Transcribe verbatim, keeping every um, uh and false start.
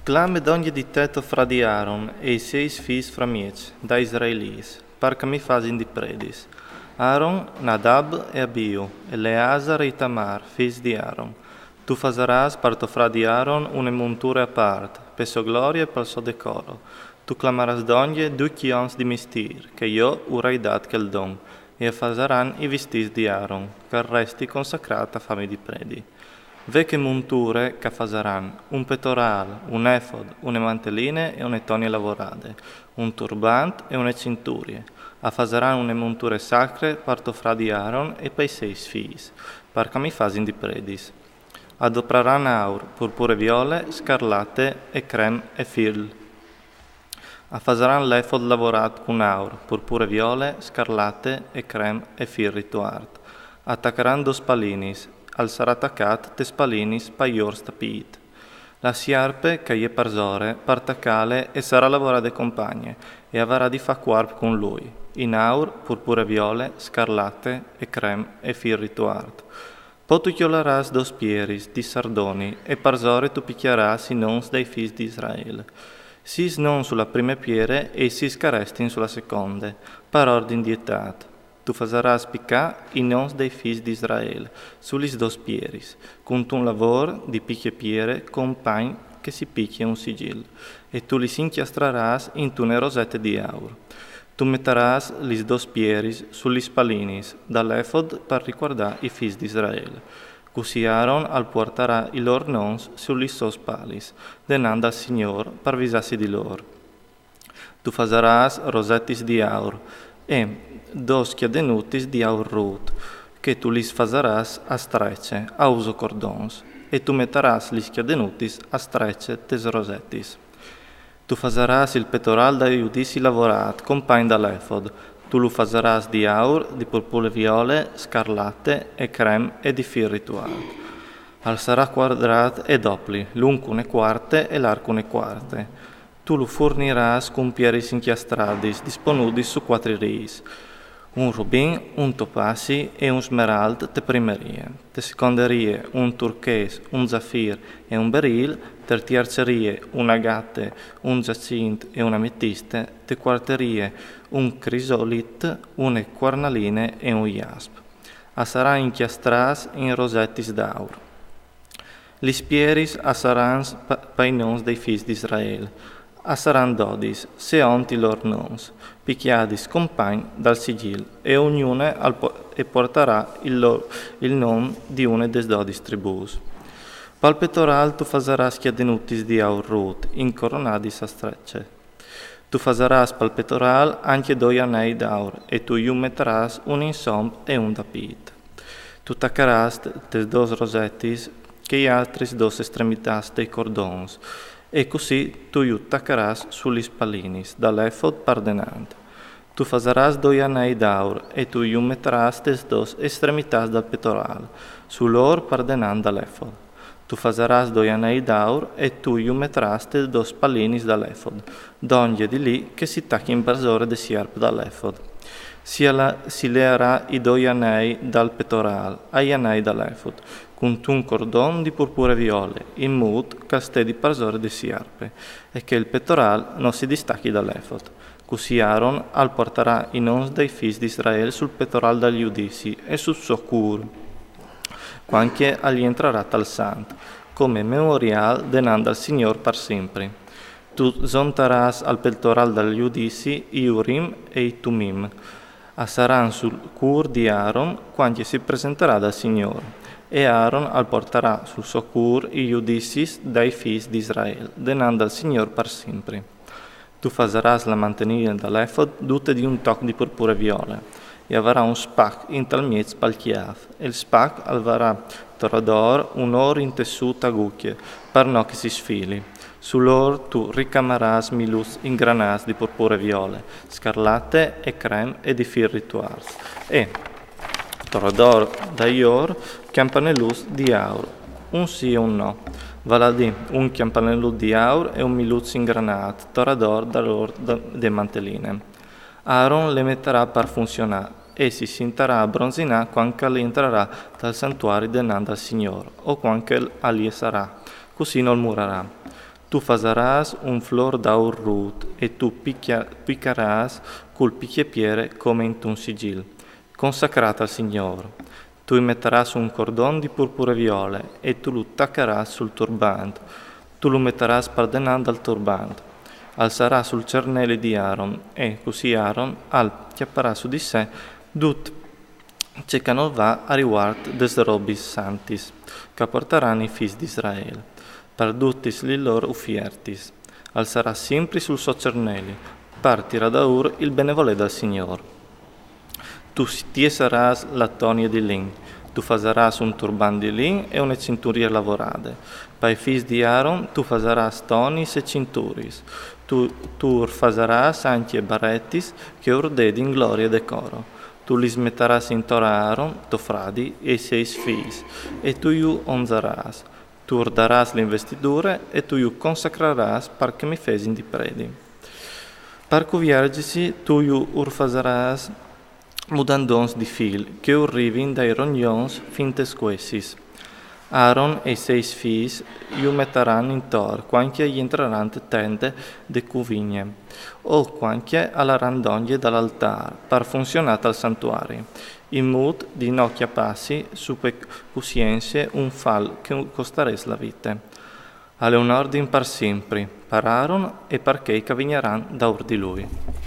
Clame dongje di te to fradi Aron e i seis fis framieç da Israelîts, par che mi fasin di predis. Aron, Nadab e Abiu, Eleazar e Itamar, fis di Aron. Tu fasarâs par to fradi Aron une monture a part, pe sô glorie e pal so decoro. Tu clamarâs dongje dui cjons di mistîr, che jo ur ai dât chel don, e a fasaran i vistîts di Aron, che al resti consacrât a fâmi di predi. Ve che monture che a fasaran: un petorâl, un efod, une manteline e une tonie lavorade, un turbant e une cinturie. A fasaran une monture sacre par to fradi Aron e pai seis fis, par che mi fasin di predis. A dopraran aur, purpure viole, scarlate e crem e fîr. A fasaran l'efod lavorât cun aur, purpure viole, scarlate e crem e fîr rituart. A tacaran dôs palinis, al sarà tacât tes palinis pai lôr stapît. La siarpe che e je parsore, par tacâle, e sarà lavorade compagne, e a varà di fâ cuarp cun lui, in aur, purpure viole, scarlate e crem e fîr rituart. Po tu cjolarâs dôs pieris di sardoni e parsore tu picjarâs i nons dai fis di Israel. Sîs nons su la prime piere e i sîs che a restin su la seconde, par ordin di etât. Tu fasarâs picâ i nons dai fis di Israel su lis dôs pieris, cuntun lavôr di picje piere compagn che si picje un sigil, e tu lis incjastrarâs intune rosete di aur. Tu metarâs lis dôs pieris su lis palinis dal efod par ricuardâ i fis di Israel. Cussì Aron al puartarà i lôr nons su lis sôs palis, denant dal Signôr, par visâsi di lôr. Tu fasarâs rosetis di aur e dôs cjadenutis di aur rût, che tu lis fasarâs a strece, a uso cordons, e tu metarâs lis cjadenutis a strece tes rosetis. Tu fasarâs il petorâl dal judizi lavorât, compagn dal efod. Tu lu fasarâs di aur, di purpure viole, scarlate e crem e di fîr rituart. Al sarà cuadrât e dopli, lunc une cuarte e larc une cuarte. Tu lu furnirâs cun pieris incjastradis, disponudis su cuatri riis: un rubin, un topasi e un smeralt te prime rie, te seconde rie un turchês, un zafîr e un berîl, te tierce rie un agate, un zacint e une ametiste, te cuarte rie un crisolit, une cuarnaline e un jasp. A saran incjastrâts in rosetis d'aur. Lis pieris a saran pa-, pai nons dai fis di Israel. A saran dodis, seont i lôr nons, picjadis compagn dal sigil, e ognune al po-, e puartarà il lo-, il non di une des dodis tribûs. Pal petorâl tu fasarâs cjadenutis di aur rût, incoronadis a strece. Tu fasarâs pal petorâl ancje doi anei d'aur, e tu ju metarâs un in somp e un dapît. Tu tacarâs t-, tes dôs rosetis che i altris dôs estremitâts dai cordons, e cussì tu ju tacarâs su lis palinis dal efod par denant. Tu fasarâs doi anei d'aur, e tu ju metarâs tes dôs estremitâts dal petorâl, su lôr par denant dal efod. Tu fasarâs doi anei d'aur, e tu ju metarâs tes dôs palinis dal efod, dongje di li che si tachin in parsore de siarp dal efod. Si ala-, si learà i doi anei dal petorâl, ai anei dal efod, cuntun cordon di purpure viole, in mût che al stedi parsore de siarpe, e che il petorâl no si distachi dal efod. Cussì Aron al puartarà i nons dai fis di Israel sul petorâl dal judizi e sul so cûr, cuant che al jentrarà tal sant, come memoriâl denant dal Signôr par simpri. Tu zontarâs al petorâl dal judizi i Urim e i Tumim. A saran sul cûr di Aron cuant che si presentarà dal Signôr, e Aron al puartarà sul so cûr i judizis dai fis di Israel, denant dal Signôr par simpri. Tu fasarâs la manteline dal efod dute di un toc di purpure viole, e a varà un spac intal mieç pal cjâf, e il spac al varà torador un ôr intessût a gucje, par no che si sfili. Su lôr tu ricamarâs miluçs ingranâts di purpure viole, scarlate e crem e di fîr rituart. E torador dai ôr, cjampaneluts di aur, un sì e un no. Val a dî, un cjampanelut di aur e un miluç ingranât, torador dal ôr da-, de manteline. Aron le metarà par funzionâ, e si sintarà a bronzinâ cuant che al jentrarà tal santuari denant dal Signôr, o cuant che al jesarà, cussì nol murarà. Tu fasarâs un flôr d'aur rût e tu picarâs cul pichiepiere come intun sigil, consacrât al Signôr. Tu i metarâs un cordon di purpure viole e tu lu tacarâs sul turbant. Tu lu metarâs par denant dal turbant. Al sarà sul cerneli di Aron, e cussì Aron al cjaparà su di se dut ce che nol va a rivuart des robis santis, che a puartaran i fîs di Israel, par dutis lis lôr ufiertis. Al sarà simpri sul so cerneli, par tirâ daûr il benevolê dal Signôr. Tu tiessarâs la tonie di lin, tu fasarâs un turbant di lin e une cinturie lavorade. Pai fîs di Aron tu fasarâs toniis e cinturis. Tu, tu ur fasarâs ancje baretis che ur dedin glorie e decoro. Tu lis metarâs intor a Aron, to fradi, e i siei fîs, e tu ju onzarâs. Tu ur darâs l'investidure e tu ju consacrarâs par che mi fesin di predi. Par cuviergisi tu ju ur fasarâs mudandons di fîl, che ur rivin dai rognons fin tes cuessis. Aron e i siei fîs ju metaran intor, cuant che a jentraran te tende de cuvigne, o cuant che a laran dongje dal altâr, par funzionâ tal santuari, in mût di no cjapâsi su pe cussience un fal che u costarès la vite. Al è un ordin par simpri, par Aron e par chei che a vignaran daûr di lui.